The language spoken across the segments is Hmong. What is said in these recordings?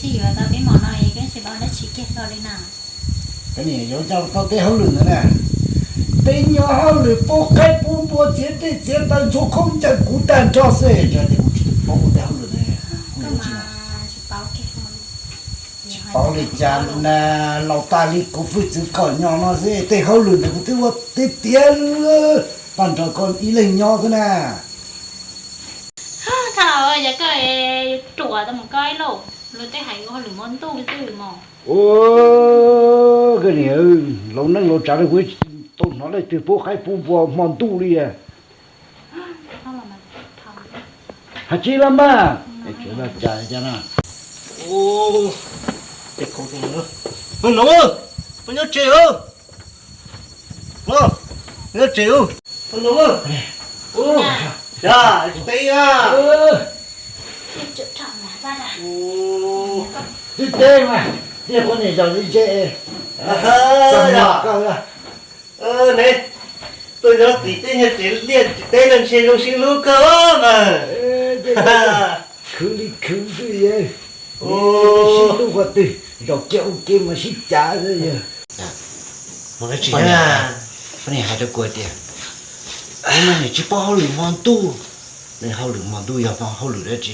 Tsis yuav tau peb hmo no es koj tsis paub dab tsi kiag hlo li na. Koj niam yuav coj tau tej hauj lwm ntawd na, tej nyuag hauj lwm pub qaib pub npua txiav tej txiav taws ntxhua khaub ncaws kuv tag nrho xwb, yog tias kuv tsis paub tej hauj lwm ntawd kuv yuav tsis paub li cas na, laus tas li kuv hwj txwv kom nyo no xwb, tej hauj lwm ntawd kuv twb ua tiav tiav tag nrho koj ib leeg nyob xwb na. Thaj, yog koj ruam tau mus koj ib lauj, luag tej hais ua hauj lwm hmo ntuj xwb mos. Ua, koj niam, laus neej laus tsav rau kuv tsis tau hnov leej twg pub qaib pub npua hmo ntuj li. Hais tsis los mas, tsuav laj cas cas na. Ua, nov, koj nyob tsev, nyob tsev, nov, teb a. Twb teb mas, tias poj niam zos li ntse, txog koj. Ne, tuaj nyob tim teb nyuag tsev liaj tsev teb no ntshe zoo siab hlub kawg mas. Khwv li khwv xwb, sib hlub qhov twg, zaum kiag ua ke mas sib cav xwb. Poj niam hais rau kuv tias, nws tsis paub hauj lwm hmo ntuj, nws hauj lwm hmo ntuj yog hauj lwm dab tsi,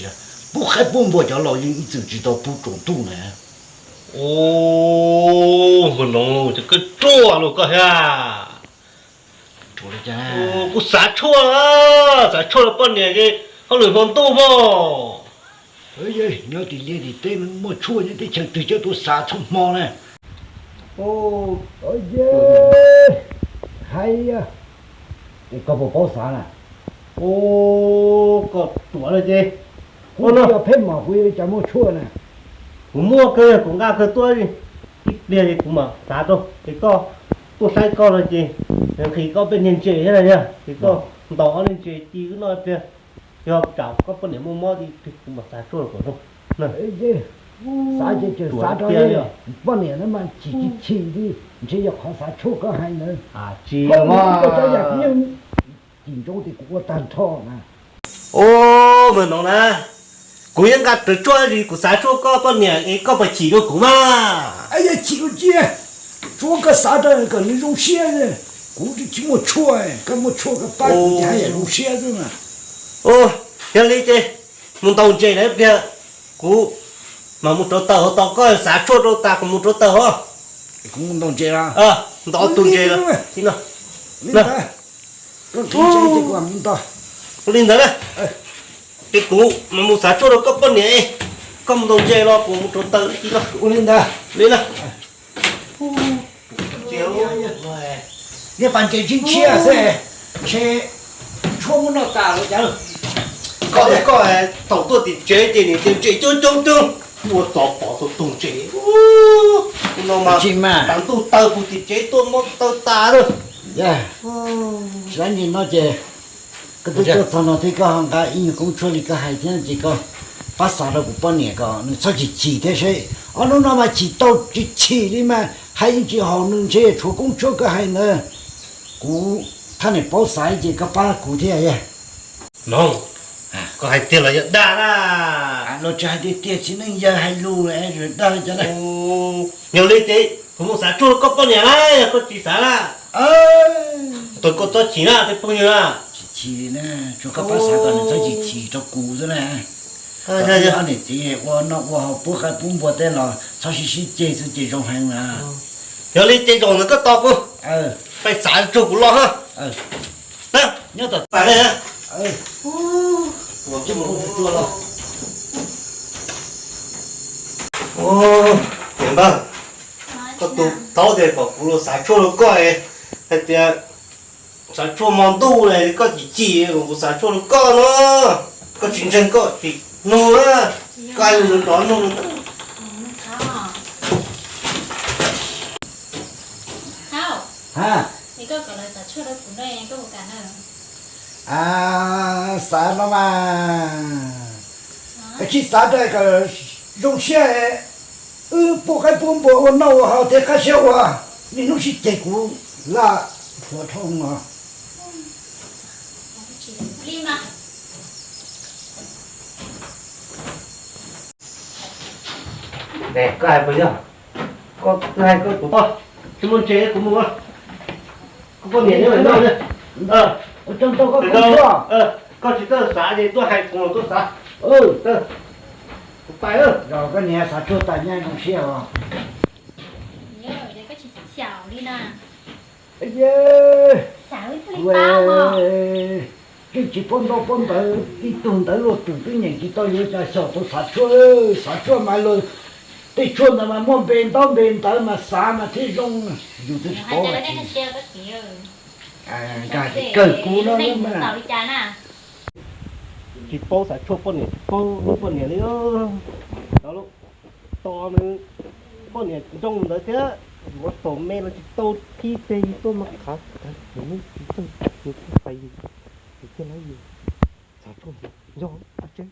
pub qaib pub npua cov laus yeej ib txwm tsis tau pub tsaus ntuj na. Ua, nov, ces koj ruam los koj thiab. Kuv xav tshuaj, xav tshuaj rau poj niam ces hauj lwm hmo ntuj mog. Nyob tim liaj tim teb muaj tshuaj nyob teb chaws twg coj tuaj xav txhua hmo na. Hais, es koj puas paub xav na? Koj ruam lawm ces, kuv yog pheej mom kuv yuav cas muaj tshuaj na. Kuv muaj kawg, kuv nqa kawg tuaj, ib pliag ces kuv mam xav rau. Ces koj tuaj saib koj no ces nqhis koj pej niag ntses thiab na yog, ces koj ntaus ob niag ntses ci wb noj ib pliag, yog tsam koj poj niam muaj mob ces kuv mam xav tshuaj rau kom zoo. Xav ces tseem xav rau poj niam na mas chim chim chim li, ntshe yog qhov xav tshuaj koj hais ntawd. Tsis, koj cov yam kuv yeej cim ntsoov tias kuv ua tag nrho na. Ua, mas no na, kuv yeej nqa rawv tshuaj li kuv xav tshuaj koj poj niam es koj puas chim rau kuv mas? Yog chim ua ciav, tsuav koj xav rau kom nws zoo siab, kuv tsis muaj tshuaj, koj muaj tshuaj koj pab kuv ces haj yam zoo siab xwb mas. Yog li ces mus ntaus ntses lawm ib pliag, kuv mam mus rauv taws hauv, tos koj xav tshuaj rau tas kuv mus rauv taws hauv. Kuv mus ntaus ntses, ntaus tus ntses los. Ua li ntawd na, ces kuv mam mus xav tshuaj rau koj poj niam, koj mus ntaus ntses los kuv mus rauv taws ib pliag. Ua li ntawd li na. Niag pas ntses tshiab tshiab xwb, ntshe tshuaj muab noj tas lawm cas. Koj, koj thaum tuaj tim tsev ces niam tias ntses coob coob coob, ua txov pom tau tus ntses. No mas tas ntuj taw puag tim tsev tuaj muab taw tas lawm. Tsis ntsis no ces koj twb tuaj txog no thiab koj ho nqa ib nyuag koob tshuaj li koj hais thiab ces koj pab xav rau kuv poj niam kom nws txhob chim chim thiab seb. Ob hnub no mas chim tau tsis chim li mas hais yeej tsis haum nws, ntshe tshuav koob tshuaj koj hais ntawd. Kuv thaj niam paub xav ces koj pab kuv thiab. No, koj hais tiag los yog dag na? Los tsis hais tiag tiag, txiv neej yawg hais lus dag cas na. Yog li ces kuv mus xav tshuaj koj poj niam na, yog koj tsis xav na, tus koj txhob chim na tej phooj ywg na. Tsis chim li na, tsuas koj pab xav kom nws txhob chim chim rau kuv xwb na. Ob niam txiv ua noj ua haus pub qaib pub npua tej los txhob sib sib ceg xwb ces zoo heev na. Yog li ces zaum ntawd koj tos kuv, peb xav tshuaj kuv los ha. Nyob tom tas li. Niam npawg, koj tus taub tias kom kuv los xav tshuaj rau koj, hais tias xav tshuaj hmo ntuj ne, koj chim chim kom kuv xav tshuaj rau koj no, koj tsis ntseeg koj tsis nug na, koj hais lus nrov nug. Xav no mas, koj tsis xav rau kom zoo siab, wb pub qaib pub npua ua noj ua haus thiab qab siab ua, niaj hnub sib ceg kuv laj plhuav dhau no. Koj hais puas yog? Koj twb hais koj tus poj, tsis muaj ntses kuv mus. Koj poj niam nyob no. Koj tsis txawj xav ces tuaj hais kuv tuaj xav. Kuv pais. Yog koj niam xav tshuaj tas nyob zoo siab os. Yeej tsis paub ntaub paub ntawv, tib tug ntawv luaj twm twb nyeem tsis tau, yuav cas xyaum tau xav tshuaj. Xav tshuaj mas luag tej tshuaj ntawd mas muaj npe ntaub npe ntawv mas xav mas thiaj zoo. Yus twb tsis paub. Nkag kawg kuv no. Tsis paub xav tshuaj poj niam, tsis paub lub poj niam li. Tos nws poj niam zoo ntawd thiab, yuav thaum me los tsis tau qhib teg tau mas khav khav, nws tsis txawj, nws txawj pais yus, nws thiaj laib yus. Xav tshuaj yog tseeb.